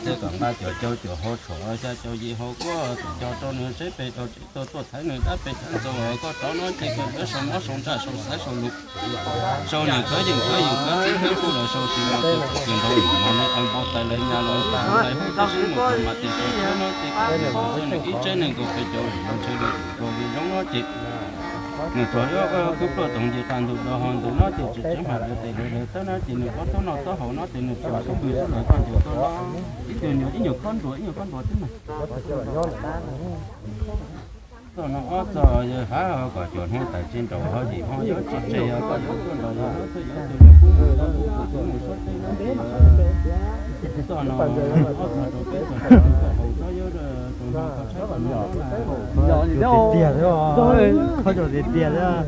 Kom nqa cuam cau cuam hau tshuam xya cau yim hau kuab, cuam cau rau nws tsev pem rau tsev taug tuaj thaiv nws dab pem thaiv ntxaug. Koj rov no ces koj yuav sau mob sau ntsaj sau xaiv sau lus sau niam khawb yeej khawb yim khawb txib khawb kuj los sau sis mas tus kws nrau yim no nws npau taws lawv nyas los ntais hub tab sis mus tus mas tis sau khawb no ces koj yuav txog nws ib tsev neeg nkaus pes caug lawm no ntshe li nkaus li zoo no ces nws tsuas yuav kub pluaj toom nce qa ntug do ho ntug no ces tsis tseev hma dav tes luv dav tawb no ces nws ob tub noj taub hau no ces nws tsuas xub npws xub lawm koj ncaws koj no ib tug nyuag ib nyuag khob nruas ib nyuag khob nruas tib mas. Txoj no ob txoj yawg hav kom cuam hnub tas tsis nraum ho yim ho yuav tsis tseg yog koj yuav tuaj nrog yawg hlob txawj yuav tus nyuag kub mus tau kuv tus kub mus suab teb no ces txoj no ob txoj rau peb txoj rau koj haus tsob yuav rau no koj tshaib koj no tiag tiag xwb, koj cov tiag tiag xwb.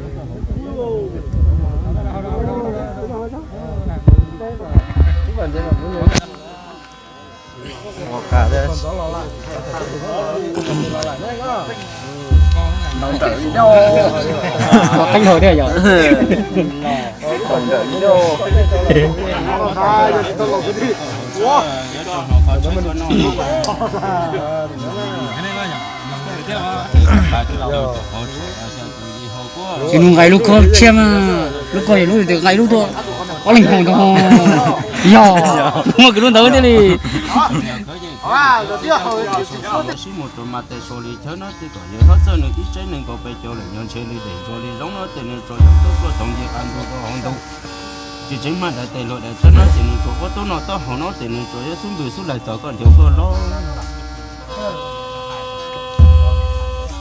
Ua qab thiab. Qeeb dhau thiab yom. Tsis nug nqaim lub koj tshiab mas, lub koj yog lub twg nqaim lub tuaj, ob leeg haus ntag. Yog, muaj kwv lub ntawd thiaj li. Sib mus rau mas tes sau li chaw no ces kom yawg hlob txawj nws ib tsev neeg nkaus pes caug lawm nyob ntshe li dej ntsua li zoov no ces nws tsuas yog tuaj pluaj toov nce qa ntug rau hauv ntug. Tsis tseev hma dav tes luv dav tshab no ces nws tsuas ua tub noj taub hau no ces nws tsuas yuav xub npws xub lais txog koj ncaug koj los.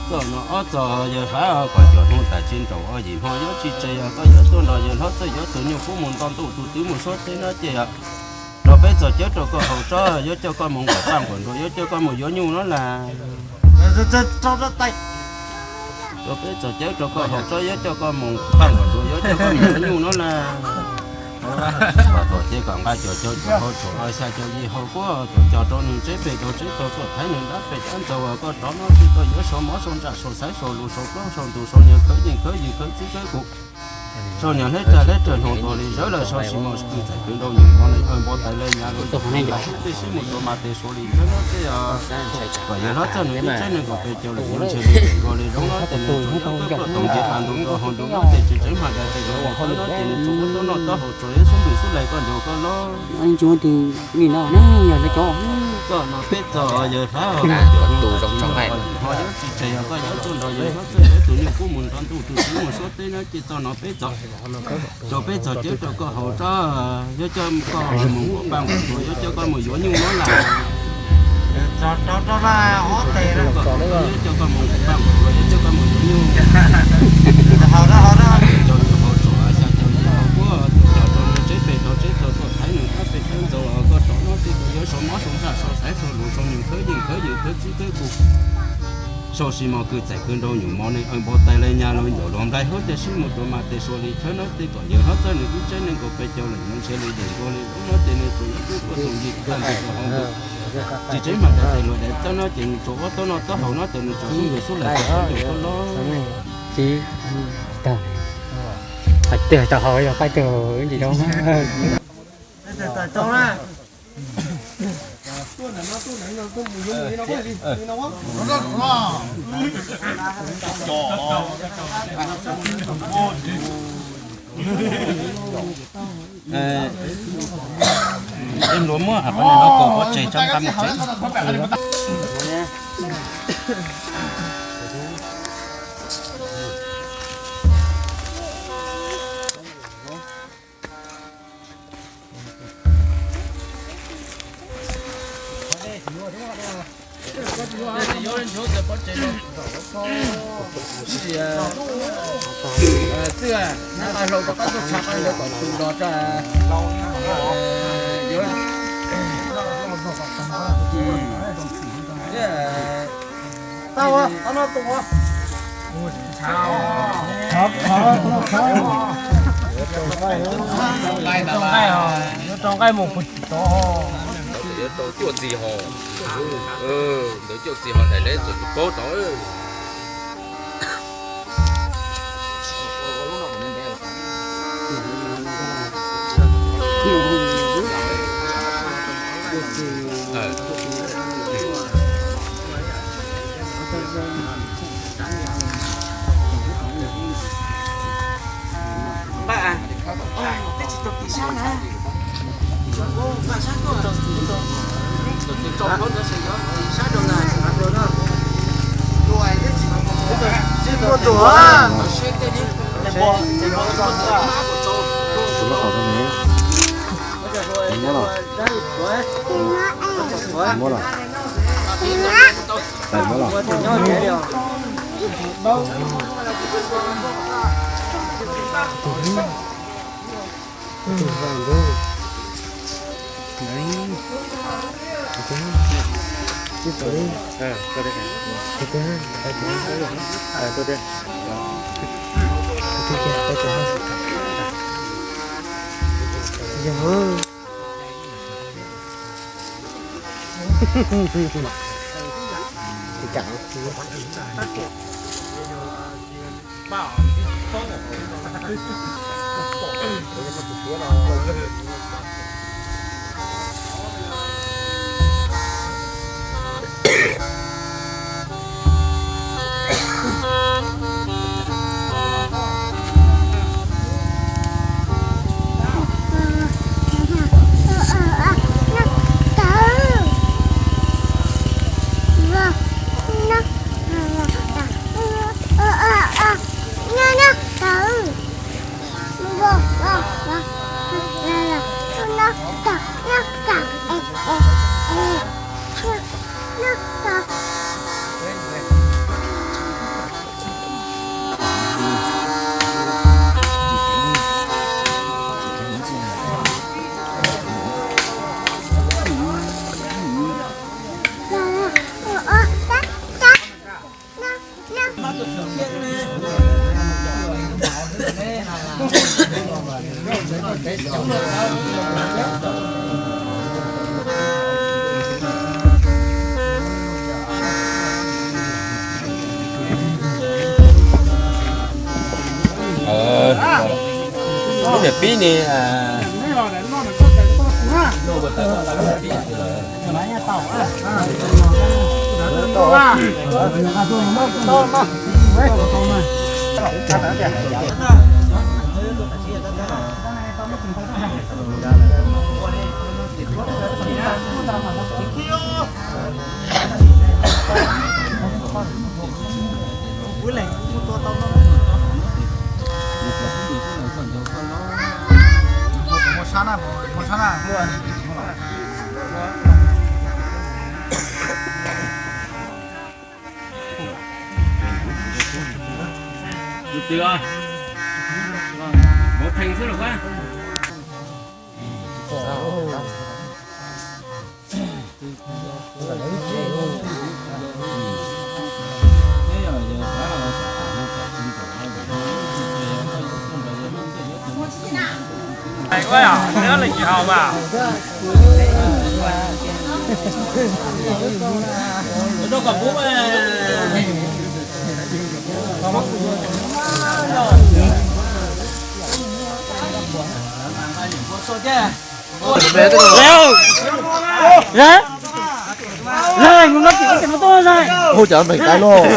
Txoj no ob txoj yawg hav kom cuam hnub tas tsis nraum ho yim hmo yuav tsis tseg yog koj yuav tuaj nrog yawg hlob txawj yuav tus nyuag kub mus nto ntuj tus twv mus suab teb no ces rau peb txoj cawb rau koj haus tsob yuav coj koj mus nquam paj nquam nruas yuav coj koj mus yuav nyuj no las. Rau peb txoj cawb rau koj haus tsob yuav coj koj mus nquam paj nquam nruas yuav coj koj mus yuav nyuj no las. Kom tuam ces kom nqa cuam cau cuam hau tshuam xya cau yim hau kuab cuam cau rau nws tsev pem rau tsev taug tuaj thaiv nws dab pem thaiv ntxaug. Koj rov no ces koj yuav sau mob sau ntsaj sau xaiv sau lus sau plaub sau ntug sau niam khawb yeej khawb yws khawb txib khawb kuv sau niam hleb raj hleb raws hnoos tuag li zawv lawm sau sis mos kwv txais kwv nrau nyuam mov nws npau taws lawv nyas lawv txog nej yog tej sib mus rau mas tes sau li thawb no tej kom yawg hlob txawj nws ib tsev neeg nkaus pes caug lawm nyob ntshe li nkaus li zoov no ces nws tsuas yuav kub pluaj toom nce qa ntug rau hauv ntug no ces tsis tseev hma dav tes luv dav tawb no ces nws tsuas ua tub noj taub hau tsuas yuav xub npws xub lais koj ncaug koj los. Txoj no peb txoj yawg hlob ho yuav tsis tseg yog koj yuav tuaj nrog yawg hlob txawj yuav tus nyuag kub mus nrog ntuj tus twv mus suab teb no ces txoj no peb txoj rau peb txoj cawb rau koj haus tsob yuav coj koj mus nquam paj nquam nruas yuav coj koj mus yuav nyuj no las. Yuav coj koj mus nquam paj nquam nruas yuav coj koj mus yuav nyuj. Cov nyuag hau tsuam xya cau yim hau kuab coj rau nws tsev pem rau tsev taug tuaj thaiv nws dab pem thaiv ntxaug. Koj rov no ces koj yuav sau mob sau ntsaj sau xaiv sau lus sau niam khawb yeej khawb yws khawb txib khawb kuv sau sis mos kwv txais kwv nrau nyuam mov nws npau taws lawv nyas lawv ncaum luag nplaig hub tej sib mus rau mas tes sau li thawb no tej kom yawg hlob txawj nws ib tsev neeg nkaus pes caug lawm nyob ntshe li dej nkaus li zoov no ces nws tsuas yuav kub pluaj toom nce qa ntug rau hauv ntug. Tsis tseev hma dav tes luv dav tawb no ces nws tsuas ua tub noj taub hau no ces nws tsuas xub npws xub lais txog koj ncaug koj los. Tsis tag, hais twg tau haus yog qaib twg ntsis zoo. Tej luag muab hais qhov no kaum pov tseg tsob nqaij mus tsev. Txwj, nab qa hlau rov qab tuaj tsha qa ntawd kom tus los tsa. Rau nqaij mus pus tod. Yuav rau cuaj txis hos. Ntawd cuaj txis hos daim leb txawm tus paub tod. Lub niam pib ni. Tus twg os? Vauv Theej xwb los kuab. Hu cov npeeg qaib lauj.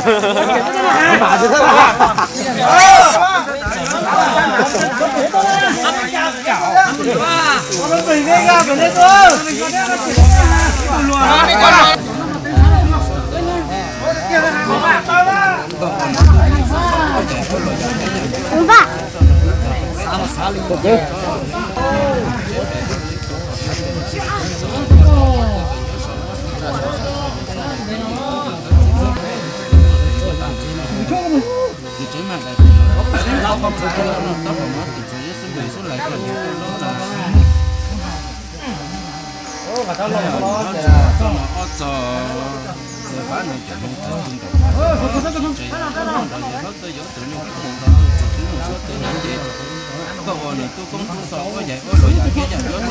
Koj ua nws tub koob tub xo ua yaim ua luam yam peb yam ncuab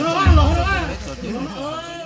nrog no ces peb txom nyem.